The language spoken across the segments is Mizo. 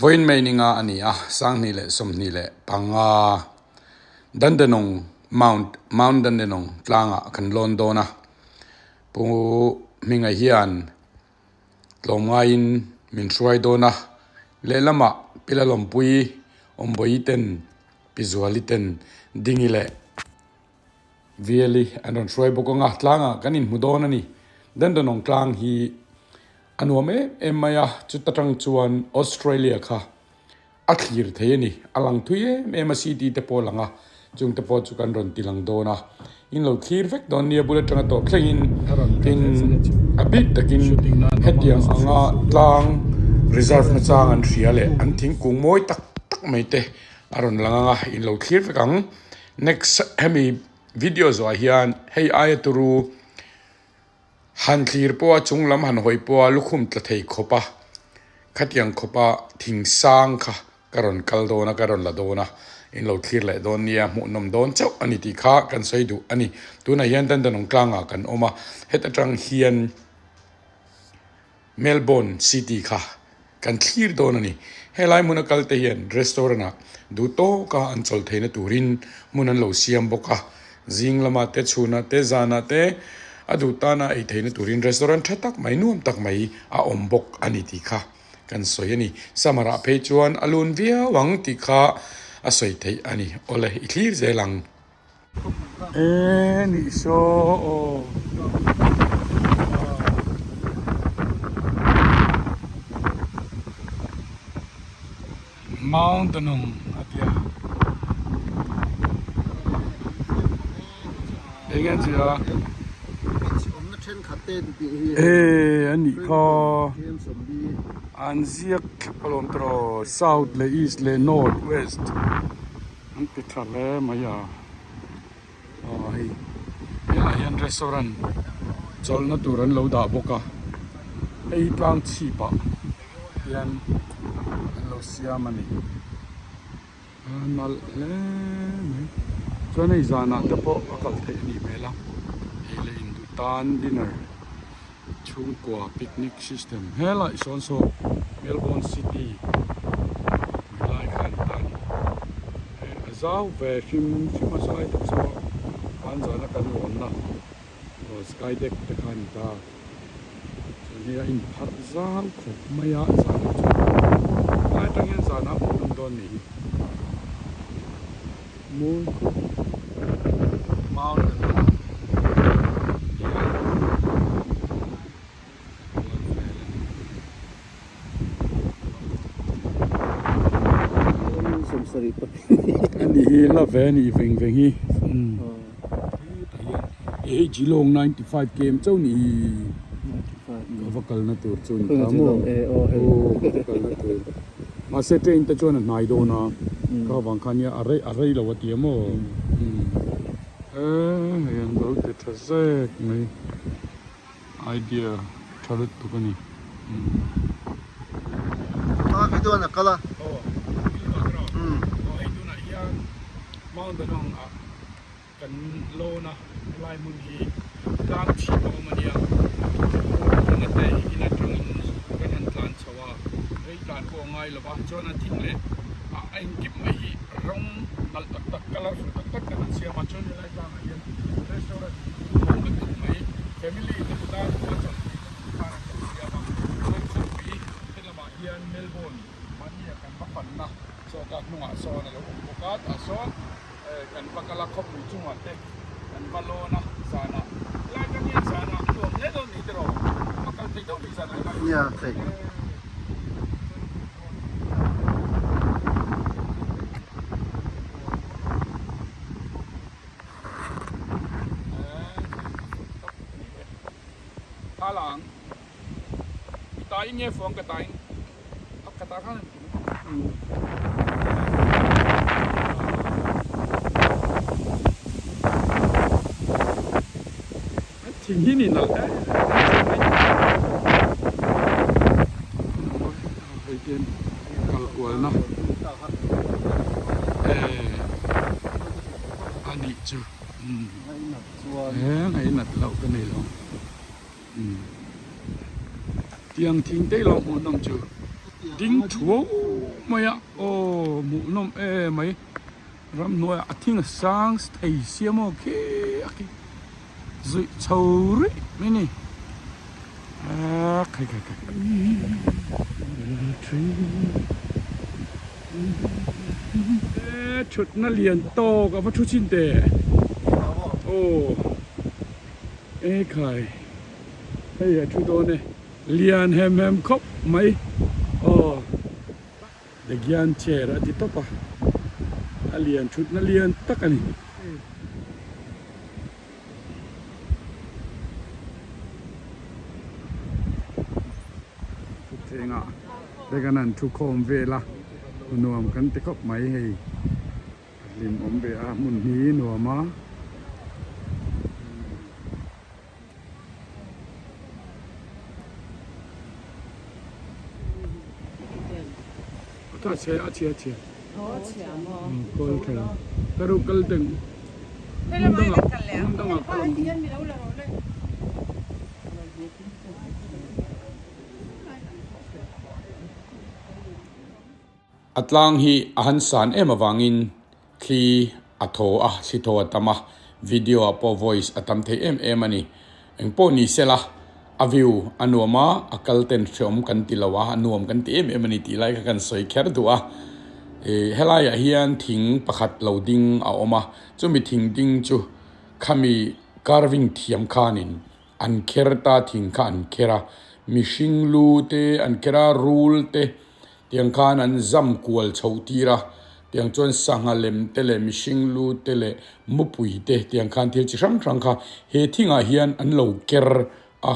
Vawiin May ninga a ni a, 2025 Dandenong Mount, Mount Dandenong tlangah kan lawn dawn a. Pu Hminga hian tlawmngaiin min hruai dawn a, lehlamah Pi Lalawmpuii, Awmbawi ten, Pi Zuali ten Dingi leh Viali an rawn hruai bawk ang a, tlangah kan inhmu dawn a ni. Dandenong tlang hi a nuam em em mai a, chuta tang chuan Australia kha a thlir thei a ni. A lang thui em em a, city te pawh a lang a, chung te pawh chu kan rawn ti lang dawn a. In lo thlir vek dawn nia, bul atanga tawp thlengin tin a bik takin hetiang anga tlang reserve na chang an hria leh an thingkung mawi tak tak mai te a rawn lang ang a, in lo thlir vek ang. Next hemi video zawh ah hian hei aia turu han thlir pawha chung lam han hawi pawha lukhum tla thei khawp a khatiang khawpa thing sang kha ka rawn kal dawn a ka rawn la dawn a in lo thlir leh dawn nia hmuhnawm dawn chauh a ni tih kha kan sawi duh a ni tunah hian Dandanawng tlangah kan awm a heta tang hian. Melbourne City kha kan thlir dawn a ni. Helai hmuna kal te hian restaurant ah duh tawka an chawl theihna turin hmun an lo siam bawk a. Zing lamah te, chhunah te, zanah te a duh tana ei theihna turin restaurant tha tak mai, nuam tak mai a awm bawk a ni tih kha kan sawi a ni. Summer ah phei chuan a lun viau ang tih kha a sawi theih a ni. Awle, i thlir zel ang. E nih saw aw. Mount Danong a tia. Eng nge chi a? E a nih kha. An ziak thlap alawm tawh South leh East leh North West. An ti tha hle mai a, aw hei helaiah hian restaurant chawlhna tur an lo dah bawk a, hei hi tlang chhip ah hian an lo siam a ni, a nalh hle mai chuan hei zanah te pawh a kal theih a nih hmel a, ei leh induh tan dinner. Chhungkua picnic system helai sawn saw Melbourne city pui lai kha a ni ta a ni. Eh a zau ve hrim hrim a saw lai tak saw hmanzana kan lawnna aw sky deck te kha a ni ta. Chuan hei a inpharh zau khawp mai a zanah chuan helai atang hian zanah hmuh nawm dawn ni hi. Mawi khawp mountain ah hian kual vel a ni. Ani hi la ve a nih veng veng hi hetah hian hei Geelong 95 km chauh ni hi ka va kalna tur chu ni ta maw aw ka va kalna tur. Mahse train te chuan a hnai dawn a, kha vang khan nia a rei a rei lo a ti a maw? E hei an lo ti tha zek mai, idea tha lutuk a ni. A video an a kal a. Aw, aw hei tunah hian Mount Danong ah. Kan lawn a, helai hmun hi tlang chhip a awm a nia. Thing te in atangin kan han tlan chho a, rei tlan pawh a ngai lo va, chuan a thing leh a engkim mai hi rawng nalh tak tak, colourful tak tak ten an siam a, chuan helai tlangah hian restaurant nuam lutuk mai family te tan pawh a chawlh theihna tur khan an lo siam a, chuan khawpui helamah hian Melbourne mahnia kan va fanna sawtah hnungah sawn a lo awm bawk a, tah sawn. Kan va kal a khawpui chungah te kan va lawn a zanah helai atang hian zanah a nuam hle dawn ni tiraw a kal thei deuh ni zanah helai Nia thei. Thalang i ta in nge fuang ka ta in ka ta khan Thing hi ni nalh em em mai hei te kal kualna eh a nih chu eh ngainat loh ka nei lo tiang thing te lo hmuh nawm chu ding thuau. mai a aw hmuhnawm em mai ramhnuaiah a thing a sang thei sia maw khi a khi zuih chho ruih mai a ni khai khai khai. Thutna lian tawk a va thu chin teh aw ekhai hei a thu dawn e lian hem hem khawp mai aw the gian chair a ti tawp a a lian thutna lian tak a ni. Thutthlengah te kan han thu khawm vel a nuam kan ti khawp mai hei a hlim awm ve a hmun hi nuam a. A chhe a chhe a chhe kawl tha lo ka ru kal teng hmun dangah hmun dangah kal ang. A tlang hi a han san em avangin thli a thaw a, thli thaw a tam a, video ah pawh voice a tam thei em em a ni. Engpawh ni sela a view a nuam a, a kal ten hreawm kan ti lo a, a nuam kan ti em em a ni tih lai kha kan sawi kher duh a. Ih helaiah hian thing pakhat lo ding a awm a, chumi thing ding chu khami carving thiam khanin an kher ta thing kha an kher a, mihring lu te an kher a, rul te. Tiang khan an zam kual chhoh tir a, tiang chuan sangha lem te leh mihring lu te leh mupui te tiang khan thil chi hrang hrang kha he thingah hian an lo ker a,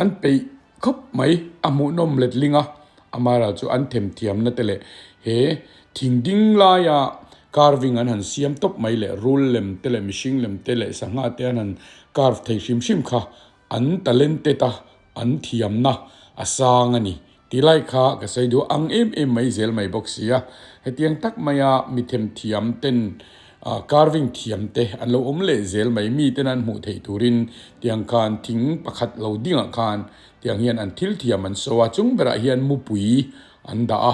an peih khawp mai a hmuhnawm letling a, amaherawhchu chu an themthiamna te leh he thing ding laia carving an han siam tawp mai leh rul lem te leh mihring lem te leh sangha te an han carve thei hrim hrim kha An talented a, an thiamna a sang a ni. Ti lai kha ka sawi duh ang em em mai zel mai bawk si a. Hetiang tak maia mi themthiam ten carving thiam te an lo awm leh zel mai. Mi ten an hmuh theih turin tiang khan thing pakhat lo dingah khan tiang hian an thil thiam an sawi a. Chung berah hian mupui an dah a,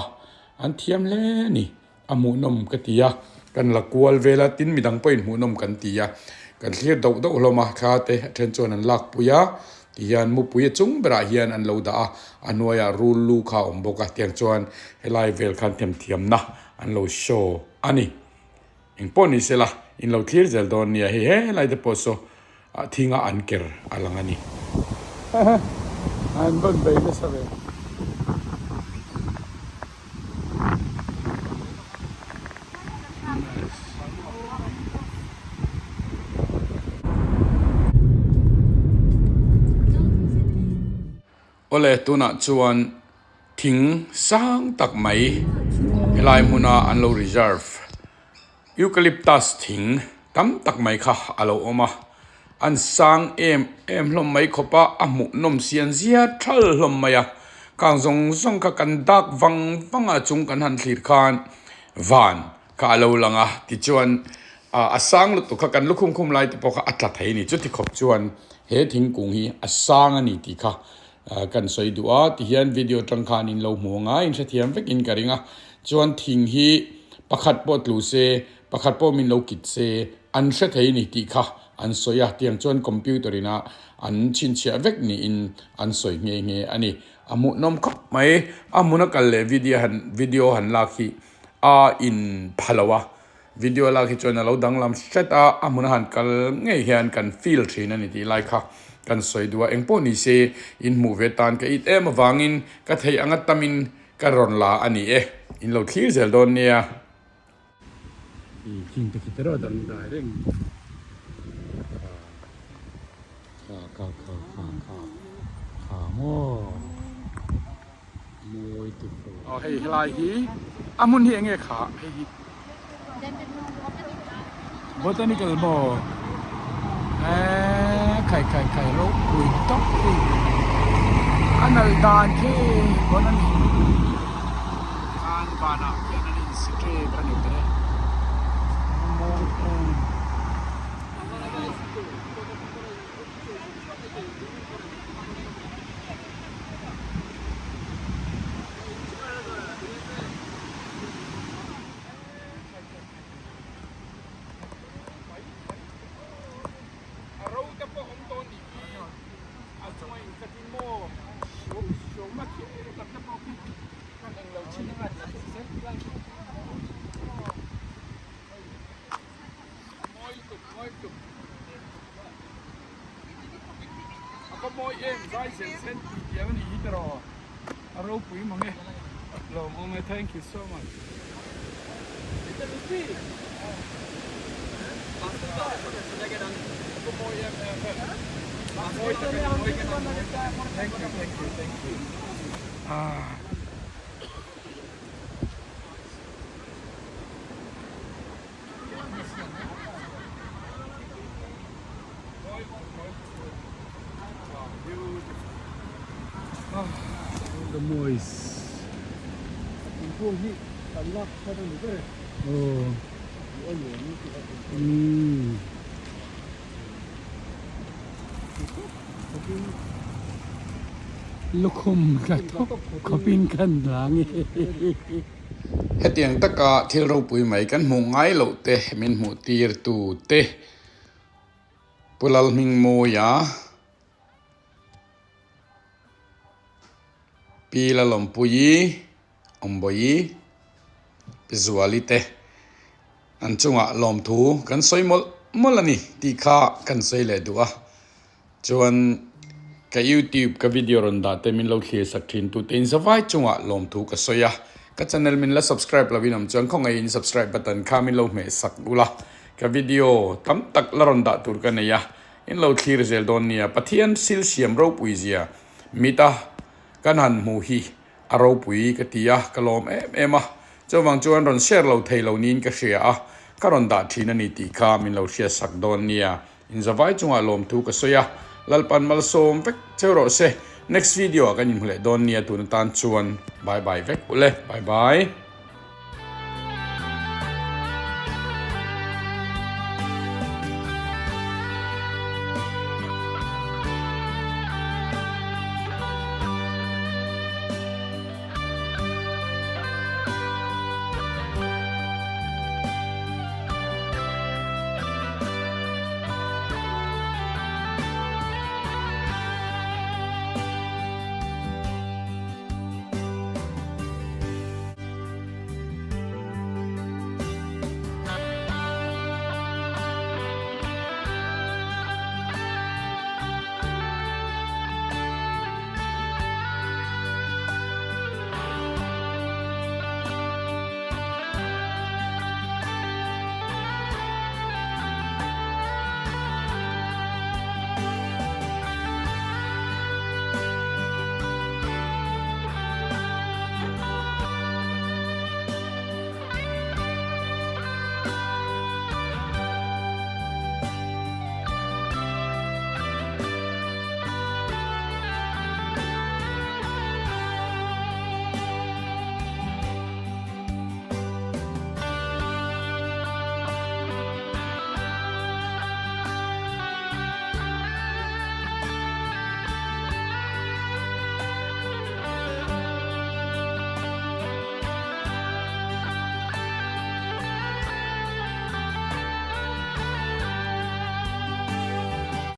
an thiam hle a ni. A hmuhnawm ka ti a, kan la kual vel a, tin midang pawhin hmuhnawm kan ti a, kan thlir doh doh hlawm a, thla te a then chuan an lak pui a, tihian mupui a chung berah hian an lo dah a, a hnuaiah rul lu kha a awm bawk a, tiang chuan helai vel khan themthiamna an lo show a ni. Engpawh ni sela in lo thlir zel dawn nia hei helai te pawh saw thinga an ker a lang a ni. An rawn bei nasa ve. Awle tunah chuan thing sang tak mai helai hmuna an lo reserve eucalyptus thing tam tak mai kha a lo awm a an sang em em hlawm mai khawp a a hmuh nawm sian zia thal hlawm mai a khang zawng zawng kha kan dak vang vang a chung kan han thlir khan van kha a lo lang a tichuan ah a sang lutuk kha kan lukhum khum lai te pawh kha a tla thei a ni chuti khawp chuan he thingkung hi a sang a ni tih kha ah kan sawi duh a tihian video atang khan in lo hmu ang a in hrethiam vek in ka ring a chuan thing hi pakhat pawh tlu se pakhat pawh min lo kit se an hre thei a ni tih kha an sawi a tiang chuan computer ina an chhinchhiah vek niin an sawi nghe nghe a ni a hmuhnawm khawp mai a hmun a kal leh video han video han lak hi a in pha lo a, video lak hi chuan a lo danglam hret a, a hmun a han kal ngei hian kan feel thin a ni tih lai kha kan sawi duh a, engpawh ni se in hmuh ve tan ka it em avangin ka theih anga tamin ka rawn la a ni e, in lo thlir zel dawn nia. King te khi te rawh dang dai reng kha kha kha kha kha kha maw. Mawi ti fo. Aw hei helai hi a hmun hi enge kha hei hi botanical maw eee khai khai khai ropui tawp hi a nalh dan khi pawn a ni khan vanah khian an in si tep a ni ber e a mawi em. Baizel sen tih tiang a nih hi tiraw a ropui mang e lawmawm e thank you so much. Thank you thank you thank you ah. The moist. Thingkung hi kan lak that a ni ber e. Aw. A nuam in tih a tum. Umm. Lukhum tla tawp khawpin kan lang e. Hetiang taka thil ropui mai kan hmuh ngai loh te min hmuh tir tu te Pu Lalhmingmawia, Pi Lalawmpuii, Awmbawi, Pi Zuali te an chungah lawmthu kan sawi mawlh mawlh a ni tih kha kan sawi leh duh a. Chuan ka YouTube ka video rawn dah te min lo thlir sak thin tu te in zavai chungah lawmthu ka sawi a. Ka channel min la subscribe lo in awm chuan khawngaih in subscribe button kha min lo hmeh sak ula. Ka video tam tak la rawn dah tur ka nei a, in lo thlir zel dawn nia. Pathian sil siam ropui zia mit a kan han hmuh hi a ropui ka ti a, ka lawm em em a. Chuvang chuan rawn share lo thei lo niin ka hria a, ka rawn dah thin a ni tih kha min lo hriat sak dawn nia. Inzavai chungah lawmthu ka sawi a, Lalpan malsawm vek cheu rawh se. Next video ah kan inhmu leh dawn nia tun atan chuan bye bye vek ule, bye bye.